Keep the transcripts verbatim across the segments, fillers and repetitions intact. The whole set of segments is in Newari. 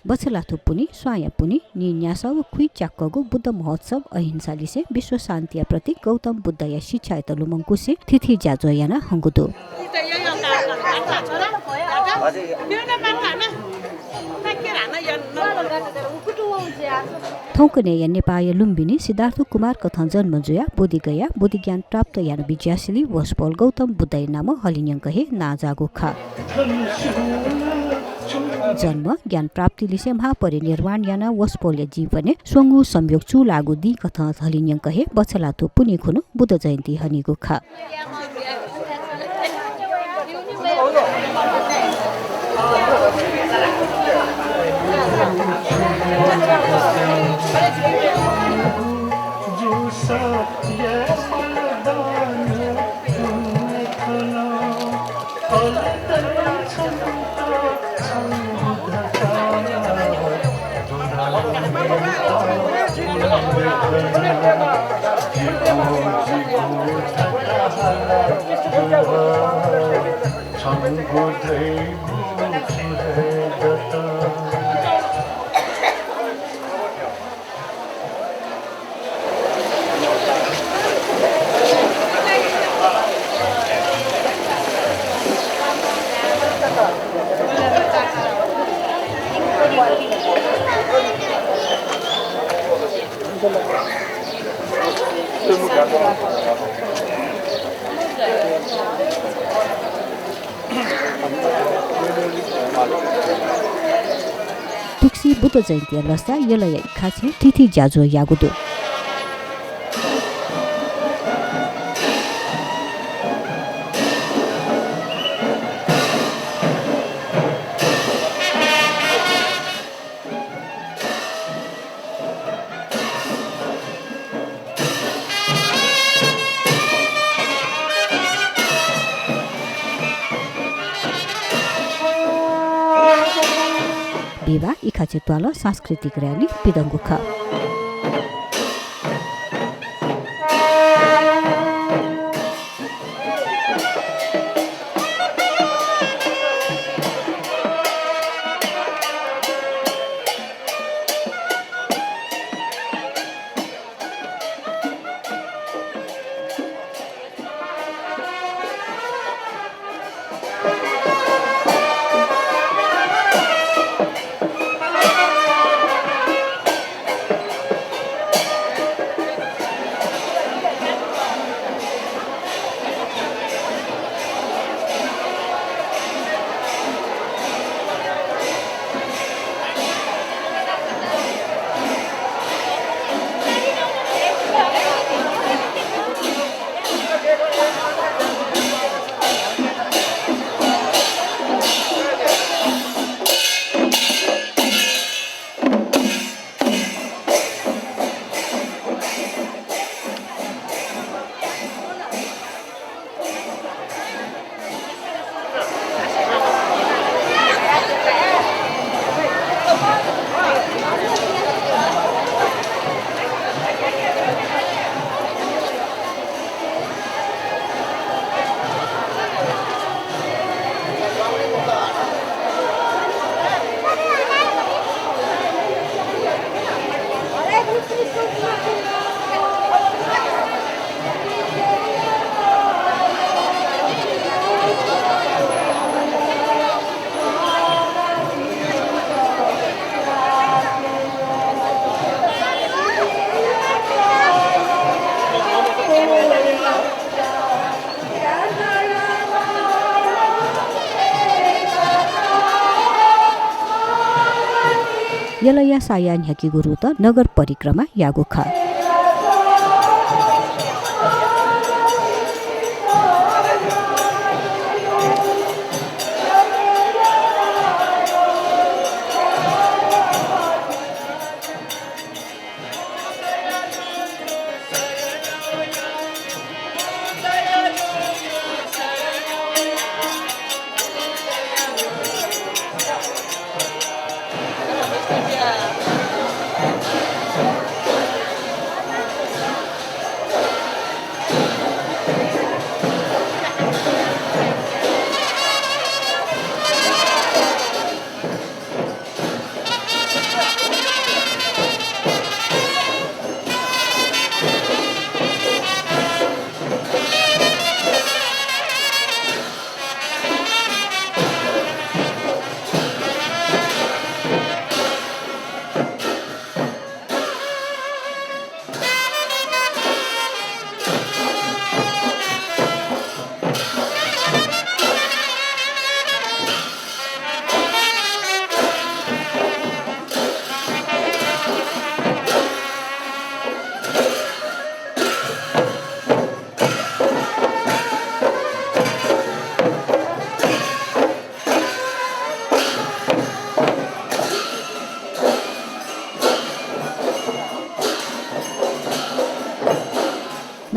बछलाथ्व पुन्हि, स्वांया पुन्हि, नीन्यासः व खुइच्याक्वःगु बुद्ध महोत्सव अहिंसालिसें विश्व शान्तिया प्रतीक गौतम बुद्धया शिक्षायात लुमंकुसें थीथी ज्याझ्वः याना हंगु दु। थौंकन्हय्‌या नेपाःया लुम्बिनी सिद्धार्थ कुमार कथं जन्म जुयाः बोधिगया बोधिज्ञान प्राप्त याना बिज्यासेंलि वसपोल गौतम बुद्धया नामं हलिंन्यंक हे नांजाःगु खः। जन्म, ज्ञान प्राप्तिलिसें महापरिनिर्वाण यानाः वसपोलया जीवनय् स्वंगू संयोग चूलाःगु दिं कथं हलिंन्यंक हे बछलाथ्व पुन्हि खुन्हु बुद्ध जयन्ती हनीगु खः। तुक्सी बुद्ध जयन्तीया लसा यलया इखाछेँ थीथी ज्याझ्वः याःगु दु। बिहिबाः इखाछेँ त्वालं सांस्कृतिक र्‍याली पिदंगु खः। यलया साया न्ह्याकीगु रुत नगर परिक्रमा याःगु खः।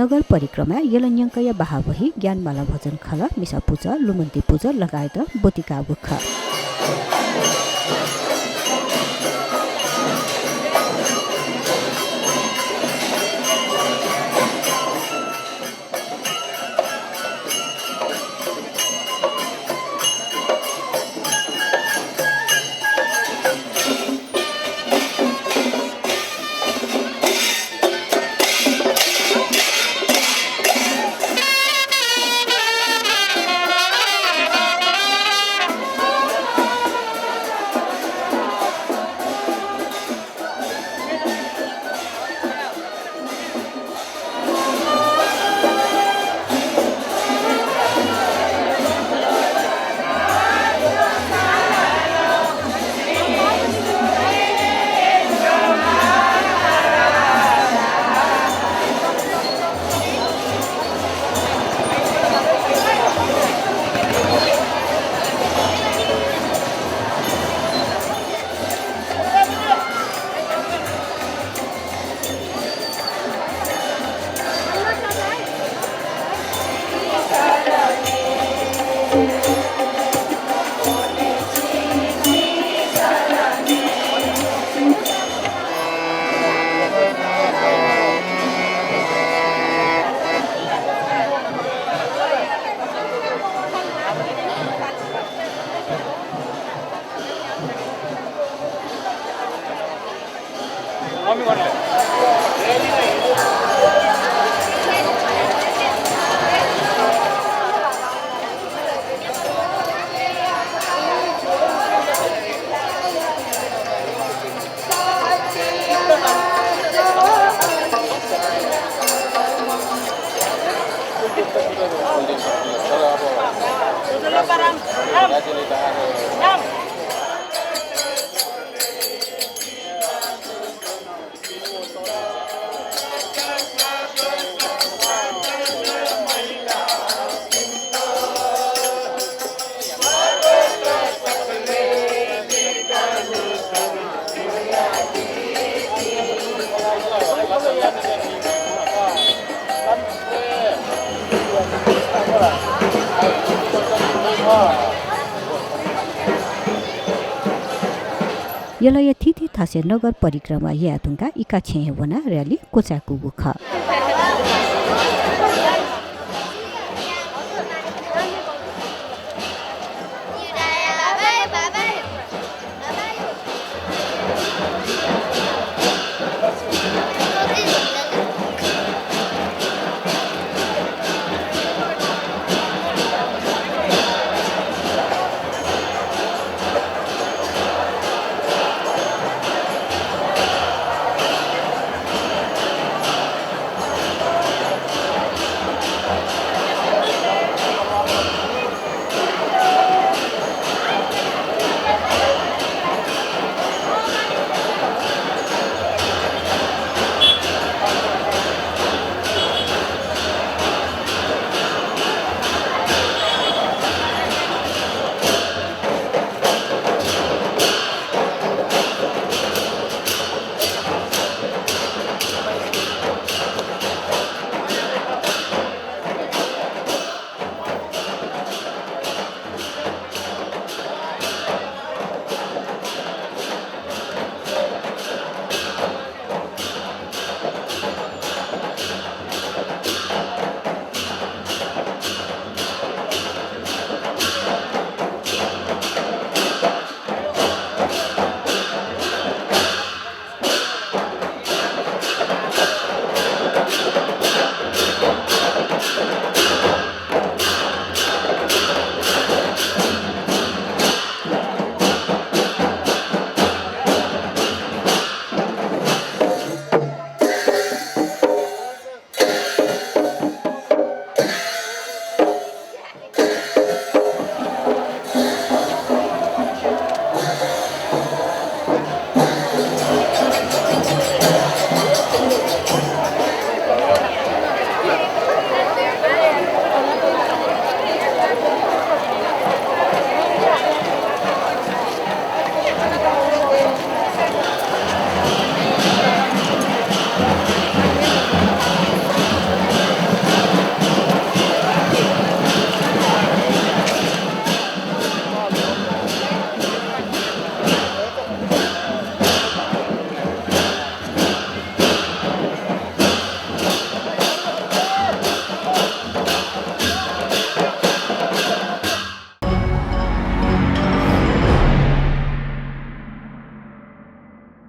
नगर परिक्रमाय् यल न्यंकया बाहाः बही, ज्ञानमाला भजन खलः, मिसा पुचः, लुमन्ति पुचः लगायत ब्वति काःगु खः। यलया थीथी थासय् नगर परिक्रमा याये धुंकाः इका छेँय् हे वनाः rally क्वचाय्कूगु खः।